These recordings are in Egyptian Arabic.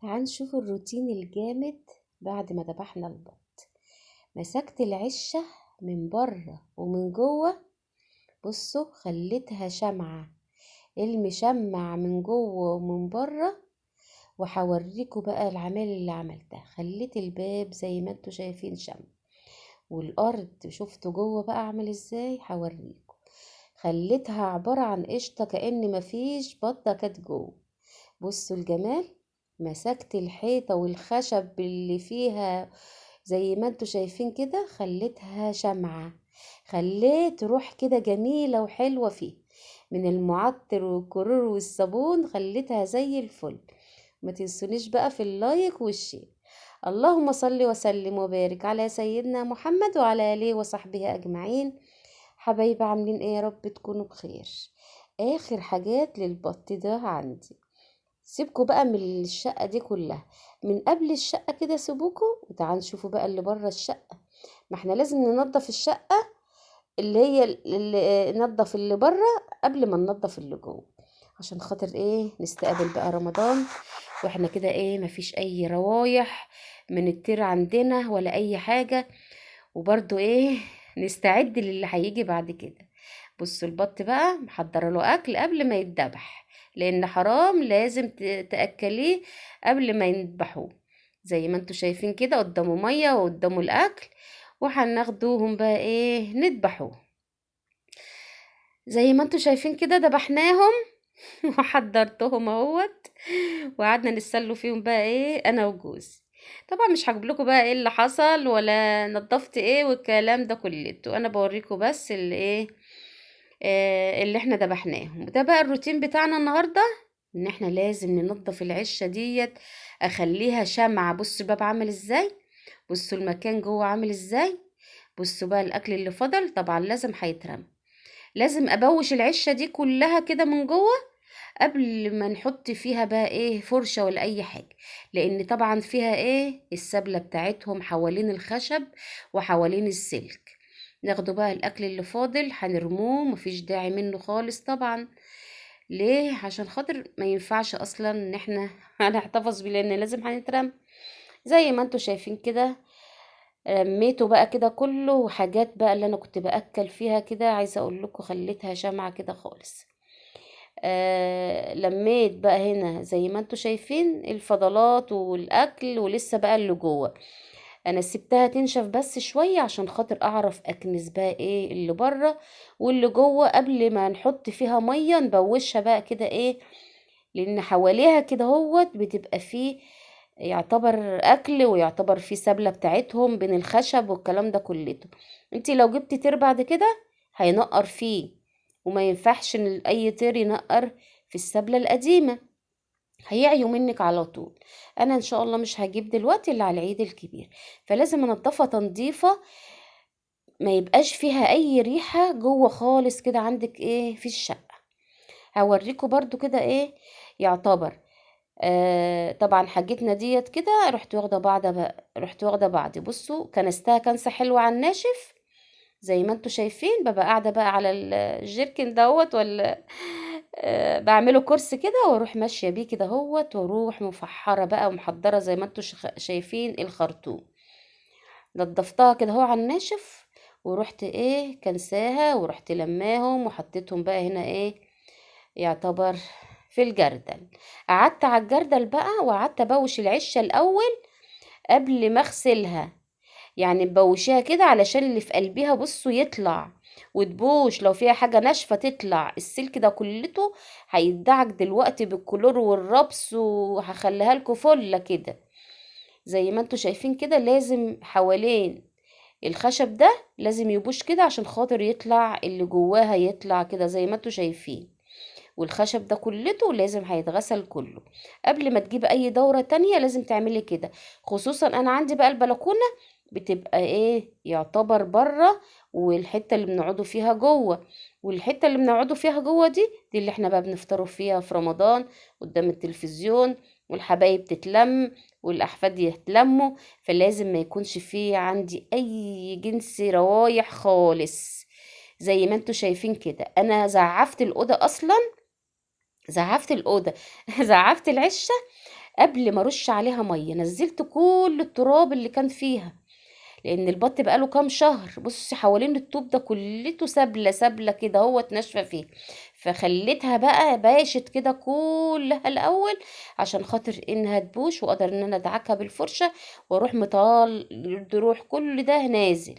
تعال نشوف الروتين الجامد بعد ما ذبحنا البط. مسكت العشة من بره ومن جوه، بصوا خليتها شمعة، المشمع من جوه ومن بره. وهوريكوا بقى العمال اللي عملتها. خليت الباب زي ما انتوا شايفين شمع، والارض شفتوا جوه بقى عامل ازاي هوريكوا. خليتها عبارة عن قشطة كأن مفيش بطة كانت جوه. بصوا الجمال. مسكت الحيطة والخشب اللي فيها زي ما انتوا شايفين كده، خليتها شمعة، خليت روح كده جميلة وحلوة فيه من المعطر والكرور والصابون، خليتها زي الفل. ما تنسونيش بقى في ال like وال share. اللهم صل وسلم وبارك على سيدنا محمد وعلى آله وصحبه أجمعين. حبايبي عاملين ايه؟ يا رب تكونوا بخير. آخر حاجات للبط ده عندي. سيبكوا بقى من الشقة دي كلها، من قبل الشقة كده سيبوكوا وتعالوا نشوفوا بقى اللي بره الشقة. ما احنا لازم ننظف الشقة اللي هي اللي ننظف اللي بره قبل ما ننظف اللي جوه، عشان خاطر ايه؟ نستقبل بقى رمضان واحنا كده ايه، مفيش اي روايح من الطير عندنا ولا اي حاجة، وبرضو ايه نستعد للي هيجي بعد كده. بصوا البط بقى محضره له اكل قبل ما يتذبح، لان حرام لازم تاكليه قبل ما يذبحوه. زي ما انتوا شايفين كده قدامه ميه وقدامه الاكل، وهناخدوهم بقى ايه نذبحوه. زي ما انتوا شايفين كده ذبحناهم وحضرتهم اهوت، وقعدنا نتسلوا فيهم بقى ايه انا وجوزي. طبعا مش هجيب لكم بقى ايه اللي حصل ولا نظفت ايه والكلام ده كلته، انا بوريكم بس اللي ايه، اللي احنا ذبحناهم. وده بقى الروتين بتاعنا النهارده، ان احنا لازم ننظف العشه ديت، اخليها شمعة. بصوا الباب عامل ازاي، بصوا المكان جوه عامل ازاي، بصوا بقى الاكل اللي فضل طبعا لازم هيترمى. لازم ابوش العشه دي كلها كده من جوه قبل ما نحط فيها بقى ايه فرشة ولا اي حاجة، لان طبعا فيها ايه السبلة بتاعتهم حوالين الخشب وحوالين السلك. ناخده بقى الاكل اللي فاضل هنرموه، مفيش داعي منه خالص طبعا. ليه؟ عشان خاطر ما ينفعش اصلا ان احنا هنحتفظ بيه، لان لازم هنترمى. زي ما انتوا شايفين كده رميته بقى كده كله، وحاجات بقى اللي انا كنت باكل فيها كده، عايزه اقول لكم خليتها شمعة كده خالص. لميت بقى هنا زي ما انتوا شايفين الفضلات والاكل، ولسه بقى اللي جوه انا سبتها تنشف بس شويه عشان خاطر اعرف اكنس بقى ايه اللي بره واللي جوه قبل ما نحط فيها ميه، نبوشها بقى كده ايه، لان حواليها كده اهوت بتبقى فيه يعتبر اكل ويعتبر فيه سبله بتاعتهم بين الخشب والكلام ده كلته. انتي لو جبتي طير بعد كده هينقر فيه، وما ينفعش ان اي طير ينقر في السبله القديمه، هيعيوا منك على طول. انا ان شاء الله مش هجيب دلوقتي الا على العيد الكبير، فلازم انضفها تنظيفه ما يبقاش فيها اي ريحه جوه خالص كده عندك ايه في الشقه. هوريكم برضو كده ايه يعتبر. طبعا حاجتنا ديت كده رحت واخده بعض بقى، رحت واخده بعض. بصوا كنستها كنسه حلوه على الناشف زي ما انتوا شايفين. ببقى قاعده بقى على الجيركن دوت، ولا بعمله كرسي كده واروح ماشيه بيه كده اهوت، واروح مفحره بقى ومحضره زي ما انتوا شايفين الخرطوم. نضفتها كده اهو على الناشف، ورحت ايه كنساها، ورحت لماهم وحطيتهم بقى هنا ايه يعتبر في الجردل. قعدت على الجردل بقى وقعدت ابوش العشه الاول قبل ما اغسلها، يعني مبوشيها كده علشان اللي في قلبها بصوا يطلع وتبوش، لو فيها حاجة ناشفة تطلع. السلك ده كلته هيدعك دلوقتي بالكلور والربس، وهخليها لكم فله كده زي ما انتوا شايفين كده. لازم حوالين الخشب ده لازم يبوش كده عشان خاطر يطلع اللي جواها، يطلع كده زي ما انتوا شايفين. والخشب ده كلته لازم هيتغسل كله قبل ما تجيب اي دورة تانية، لازم تعملي كده. خصوصا انا عندي بقى البلكونة بتبقى ايه يعتبر بره، والحتة اللي بنقعدوا فيها جوه، والحتة اللي بنقعدوا فيها جوه دي اللي احنا بقى بنفطروا فيها في رمضان قدام التلفزيون، والحبايب تتلم والاحفاد يتلموا، فلازم ما يكونش فيه عندي اي جنس روايح خالص زي ما انتوا شايفين كده. انا زعفت الاوضه اصلا، زعفت الاوضه زعفت العشه قبل ما ارش عليها مية. نزلت كل التراب اللي كان فيها، لان البط بقاله كام شهر بصي حوالين الطوب ده كلته سبله سبله كده اهوت ناشفة فيه، فخليتها بقى باشت كده كلها الاول عشان خاطر انها تبوش، واقدر ان انا ادعكها بالفرشه واروح مطال تروح كل ده نازل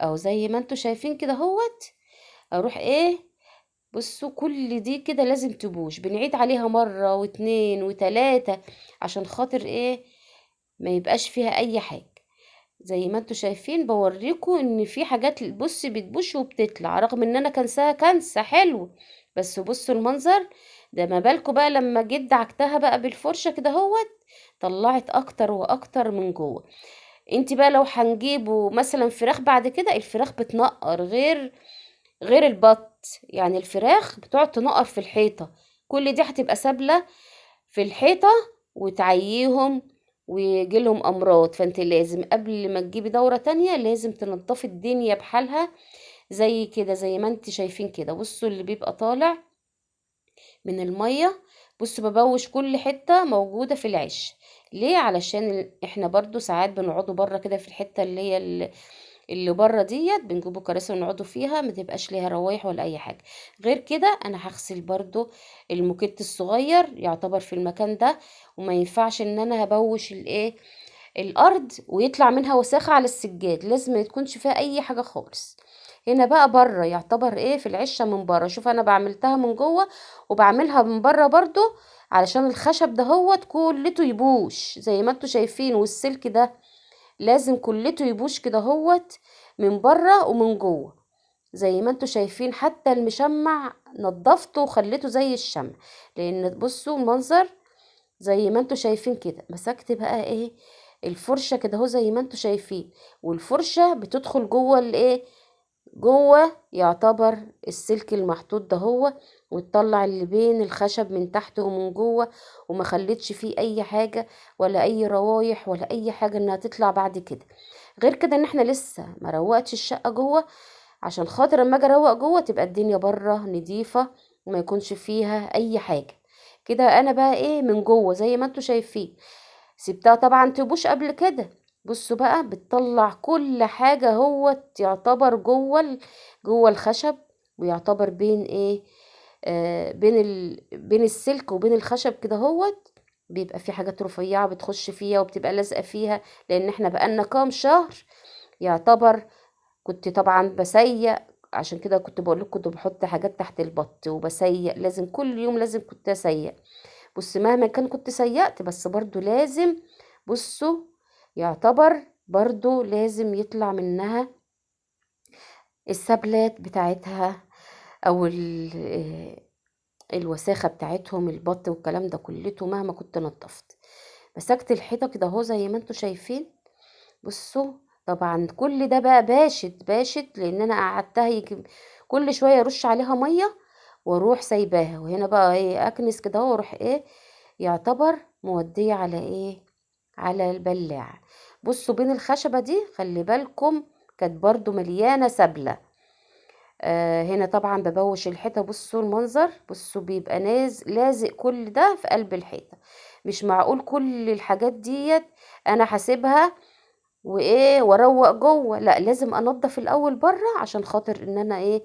اهو زي ما انتوا شايفين كده اهوت. اروح ايه، بصوا كل دي كده لازم تبوش، بنعيد عليها مرة واتنين وتلاتة عشان خاطر ايه ما يبقاش فيها اي حاجة. زي ما انتوا شايفين بوريكم ان في حاجات بصي بتبوش وبتطلع، رغم ان انا كنساها كنسة حلو، بس بصوا المنظر ده، ما بالكم بقى لما جيت دعكتها بقى بالفرشة كده اهوت طلعت اكتر واكتر من جوه. انت بقى لو هنجيبه مثلا فراخ بعد كده، الفراخ بتنقر غير البط، يعني الفراخ بتقعد تنقر في الحيطة، كل دي هتبقى سابلة في الحيطة وتعييهم ويجيلهم امراض. فانت لازم قبل ما تجيبي دورة تانية لازم تنضفي الدنيا بحالها زي كده، زي ما انت شايفين كده. بصوا اللي بيبقى طالع من المية، بصوا ببوش كل حتة موجودة في العش. ليه؟ علشان احنا برضو ساعات بنقعدوا بره كده في الحتة اللي هي اللي بره ديت، بنجيبوا كراسي ونقعدوا فيها، ما تبقاش ليها روايح ولا اي حاجة. غير كده انا هغسل برضو الموكيت الصغير يعتبر في المكان ده، وما ينفعش ان انا هبوش الايه الارض ويطلع منها وساخة على السجاد، لازم ما تكونش فيها اي حاجة خالص. هنا بقى بره يعتبر ايه في العشه من بره، شوف انا بعملتها من جوه وبعملها من بره برضو علشان الخشب ده هوت كلته يبوش زي ما انتوا شايفين، والسلك ده لازم كلته يبوش كده هوت من بره ومن جوه زي ما انتوا شايفين. حتى المشمع نضفته وخليته زي الشمع، لان بصوا المنظر زي ما انتوا شايفين كده. مسكت بقى ايه الفرشة كده اهو زي ما انتوا شايفين، والفرشه بتدخل جوه الايه جوه يعتبر السلك المحطوط ده هو، وتطلع اللي بين الخشب من تحت ومن جوه، وما خليتش فيه اي حاجة ولا اي روايح ولا اي حاجة انها تطلع بعد كده. غير كده ان احنا لسه ما روقتش الشقة جوه، عشان خاطر اما اجي اروق جوه تبقى الدنيا بره نضيفه وما يكونش فيها اي حاجة. كده انا بقى ايه من جوه زي ما انتوا شايفين، سبتها طبعا تبوش قبل كده. بصوا بقى بتطلع كل حاجة هو يعتبر جوه جوه الخشب، ويعتبر بين ايه بين السلك وبين الخشب كده هوت، بيبقى في حاجات رفيعة بتخش فيها وبتبقى لازقة فيها، لان احنا بقالنا كام شهر يعتبر كنت طبعا بسيق، عشان كده كنت بقول لكم كنت بحط حاجات تحت البط وبسيق، لازم كل يوم لازم كنت اسيق. بص مهما كان كنت سيقت بس برضو لازم، بصوا يعتبر برضو لازم يطلع منها السبلات بتاعتها او الوساخة بتاعتهم البط والكلام ده كلته مهما كنت نظفت. مسكت الحيطة كده اهو زي ما انتوا شايفين. بصوا طبعا كل ده بقى باشت باشت، لان انا قعدتها يجي كل شوية ارش عليها مية واروح سايباها. وهنا بقى ايه اكنس كده اهو واروح ايه يعتبر موديه على ايه على البلاعة. بصوا بين الخشبة دي خلي بالكم كانت برضو مليانة سبله. هنا طبعا ببوش الحيطة. بصوا المنظر، بصوا بيبقى لازق كل ده في قلب الحيطة. مش معقول كل الحاجات ديت انا حاسبها وايه واروق جوه، لا لازم انضف الاول بره عشان خاطر ان انا ايه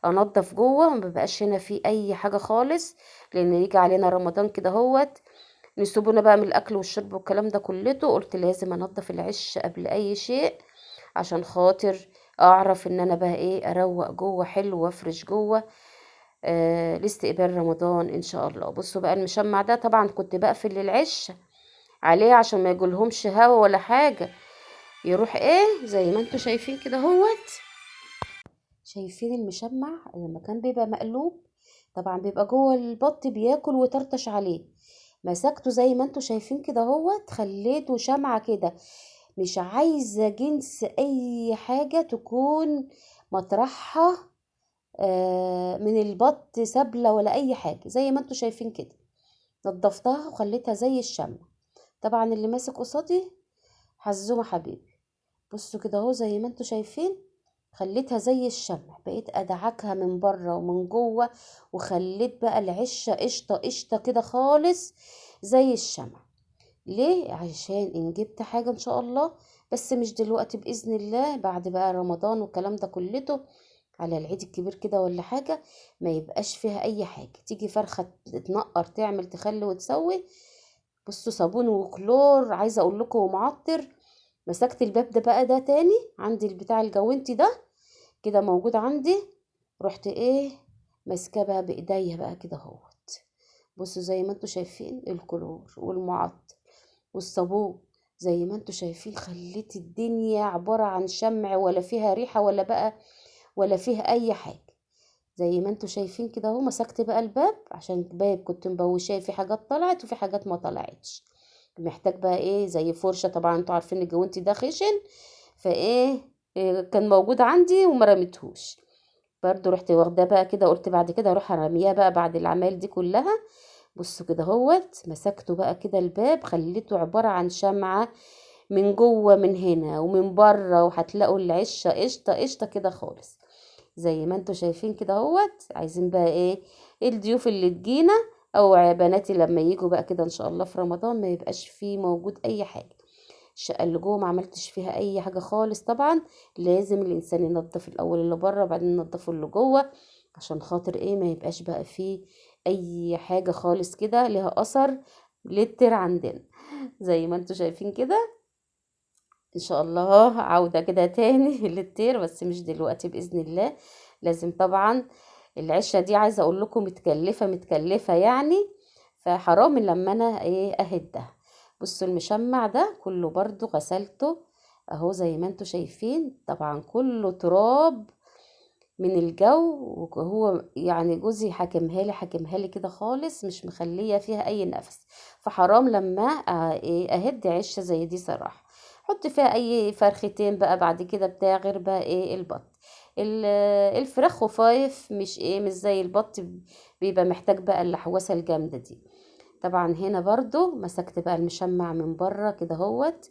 انضف جوه وما بيبقاش هنا في اي حاجة خالص، لان يجي علينا رمضان كده اهوت نسيبونا بقى من الاكل والشرب والكلام ده كلته. قلت لازم انضف العش قبل اي شيء عشان خاطر اعرف ان انا بقى ايه اروق جوه حلو وافرش جوه لاستقبال رمضان ان شاء الله. بصوا بقى المشمع ده طبعا كنت بقفل العش عليه عشان ما يجولهمش هوا ولا حاجة، يروح ايه زي ما انتوا شايفين كده اهوت. شايفين المشمع لما كان بيبقى مقلوب طبعا بيبقى جوه البط بياكل ويطرطش عليه. مسكته زي ما انتوا شايفين كده اهوت، خليته شمعة كده، مش عايزة جنس اي حاجة تكون مطرحها من البط سبلة ولا اي حاجة. زي ما انتوا شايفين كده نضفتها وخليتها زي الشمع. طبعا اللي ماسك قصادي حزومة حبيبي. بصوا كده اهو زي ما انتوا شايفين خليتها زي الشمع، بقيت ادعكها من بره ومن جوه، وخليت بقى العشه قشطه قشطه كده خالص زي الشمع. ليه؟ عشان ان جبت حاجة ان شاء الله، بس مش دلوقتي باذن الله، بعد بقى رمضان والكلام ده كلته، على العيد الكبير كده ولا حاجة، ما يبقاش فيها اي حاجة. تيجي فرخة تنقر تعمل تخلي وتسوي. بصوا صابون وكلور، عايزه اقول لكم ومعطر. مسكت الباب ده بقى ده تاني عندي البتاع الجوانتي ده كده موجود عندي، رحت ايه ماسكاه بقى بايديا بقى كده اهوت. بصوا زي ما انتوا شايفين الكلور والمعطر والصابون زي ما انتوا شايفين، خليت الدنيا عبارة عن شمع، ولا فيها ريحة ولا بقى ولا فيها اي حاجة زي ما انتوا شايفين كده اهو. مسكت بقى الباب عشان الباب كنت مبوشاه، في حاجات طلعت وفي حاجات ما طلعتش، محتاج بقى ايه زي فرشة. طبعا انتوا عارفين الجوانتي ده خشن، فايه كان موجود عندي وما رميتهوش برضو، رحت واخداه بقى كده، قلت بعد كده اروح ارميها بقى بعد العمال دي كلها. بصوا كده اهوت، مسكته بقى كده الباب، خليته عبارة عن شمعة من جوه من هنا ومن بره، وهتلاقوا العشة قشطة قشطة كده خالص زي ما انتوا شايفين كده اهوت. عايزين بقى ايه الضيوف اللي تجينا او بناتي لما يجوا بقى كده ان شاء الله في رمضان، ما يبقاش فيه موجود اي حاجة. الشقة اللي جوه ما عملتش فيها اي حاجة خالص، طبعا لازم الانسان ينظف الاول اللي بره وبعدين ينظفه اللي جوه، عشان خاطر ايه ما يبقاش بقى فيه اي حاجة خالص كده لها اثر للتر عندنا زي ما انتوا شايفين كده. ان شاء الله عودة كده تاني للطير، بس مش دلوقتي بإذن الله. لازم طبعا العشة دي عايزة اقول لكم متكلفة متكلفة يعني، فحرام لما انا ايه اهدها. بصوا المشمع ده كله برضو غسلته اهو زي ما انتوا شايفين، طبعا كله تراب من الجو، وهو يعني جوزي حاكمها لي كده خالص، مش مخليه فيها اي نفس، فحرام لما ايه اهد عشه زي دي صراحة. حط فيها اي فرختين بقى بعد كده بتاع، غير بقى ايه البط، الفراخ خفايف مش ايه مش زي البط، بيبقى محتاج بقى اللحوسه الجامدة دي. طبعا هنا برضو مسكت بقى المشمع من بره كده اهوت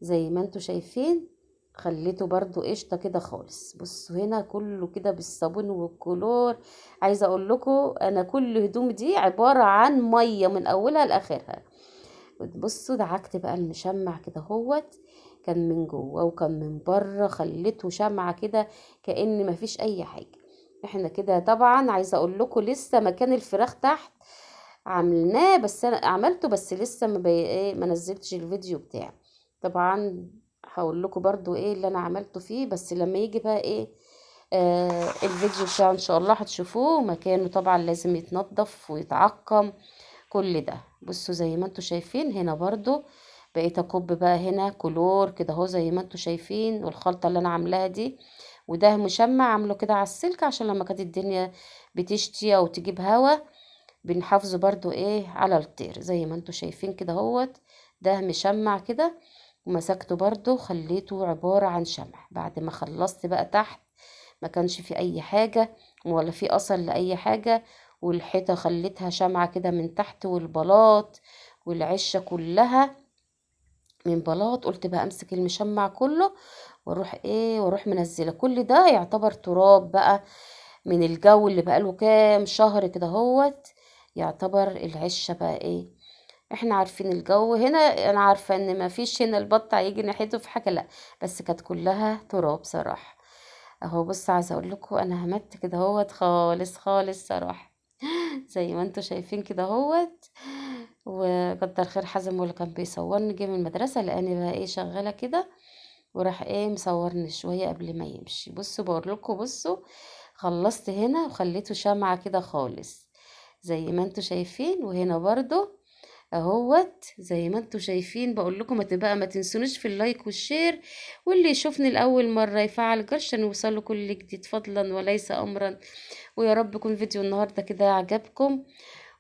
زي ما انتوا شايفين، خليته برضو قشطه كده خالص. بصوا هنا كله كده بالصابون والكلور، عايزه اقول لكم انا كل هدوم دي عبارة عن مية من اولها لاخرها. بصوا دعكت بقى المشمع كده اهوت، كان من جوه وكان من بره، خليته شمعة كده كأن مفيش اي حاجة. احنا كده طبعا عايزه اقول لكم لسه مكان الفراخ تحت عملناه، بس انا عملته بس لسه ما ايه ما نزلتش الفيديو بتاعه. طبعا هقول لكم برضو ايه اللي انا عملته فيه، بس لما يجي بقى ايه الفيديو بتاعه ان شاء الله هتشوفوه. مكانه طبعا لازم يتنضف ويتعقم كل ده. بصوا زي ما انتوا شايفين هنا برضو بقيت اكب بقى هنا كلور كده اهو زي ما انتوا شايفين، والخلطة اللي انا عاملاها دي، وده مشمع عامله كده على السلك عشان لما كانت الدنيا بتشتي او تجيب هوا بنحافظه برضو ايه على الطير زي ما انتوا شايفين كده اهوت. ده مشمع كده ومسكته برضو خليته عبارة عن شمع. بعد ما خلصت بقى تحت ما كانش في اي حاجة ولا في اثر لاي حاجة، والحيطة خليتها شمعة كده من تحت، والبلاط والعشة كلها من بلاط. قلت بقى امسك المشمع كله واروح ايه واروح منزله كل ده، يعتبر تراب بقى من الجو اللي بقاله كام شهر كده اهوت، يعتبر العشة بقى ايه. احنا عارفين الجو هنا، انا عارفة ان ما فيش هنا البط هيجي ناحيته في حاجة، لا بس كانت كلها تراب صراحة اهو. بص عايزة اقول لكم انا همت كده اهوت خالص خالص صراحة زي ما انتوا شايفين كده اهوت. وكتر خير حازم اللي كان بيصورني، جه من المدرسة لقاني بقى ايه شغالة كده، وراح ايه مصورني شوية قبل ما يمشي. بصوا بقول لكم، بصوا خلصت هنا وخليته شمعة كده خالص زي ما انتوا شايفين، وهنا برضو اهوت زي ما انتوا شايفين. بقول لكم ما تنسونيش في ال like وال share، واللي يشوفني لاول مرة يفعل الجرس عشان يوصله كل جديد فضلا وليس امرا. ويا رب يكون فيديو النهارده كده عجبكم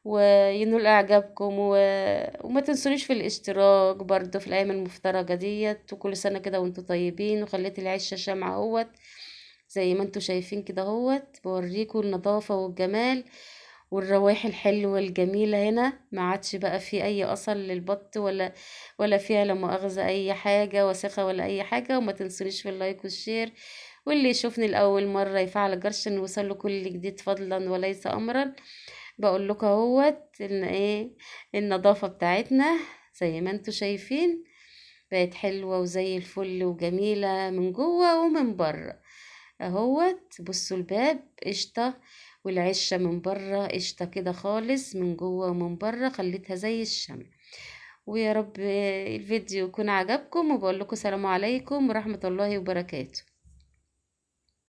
وينول اعجابكم، وما تنسونيش في الاشتراك برضو في الايام المفترجه ديت. وكل سنة كده وانتوا طيبين. وخليت العشه شمعة اهوت زي ما انتوا شايفين كده اهوت، بوريكم النظافة والجمال والروايح الحلوة الجميلة هنا. ما عادش بقى في اي اثر للبط ولا فيها لا مؤاخذة اي حاجة وسخة ولا اي حاجة. وما تنسونيش في ال like وال share، واللي يشوفني لاول مرة يفعل الجرس عشان يوصله كل جديد فضلا وليس امرا. بقول لكم اهوت ان ايه النظافة بتاعتنا زي ما انتوا شايفين بقت حلوة وزي الفل وجميلة من جوه ومن بره اهوت. بصوا الباب قشطة، والعشة من بره قشطة كده خالص من جوه ومن بره، خليتها زي الشمع. ويا رب الفيديو يكون عجبكم، وبقول لكم سلام عليكم ورحمة الله وبركاته.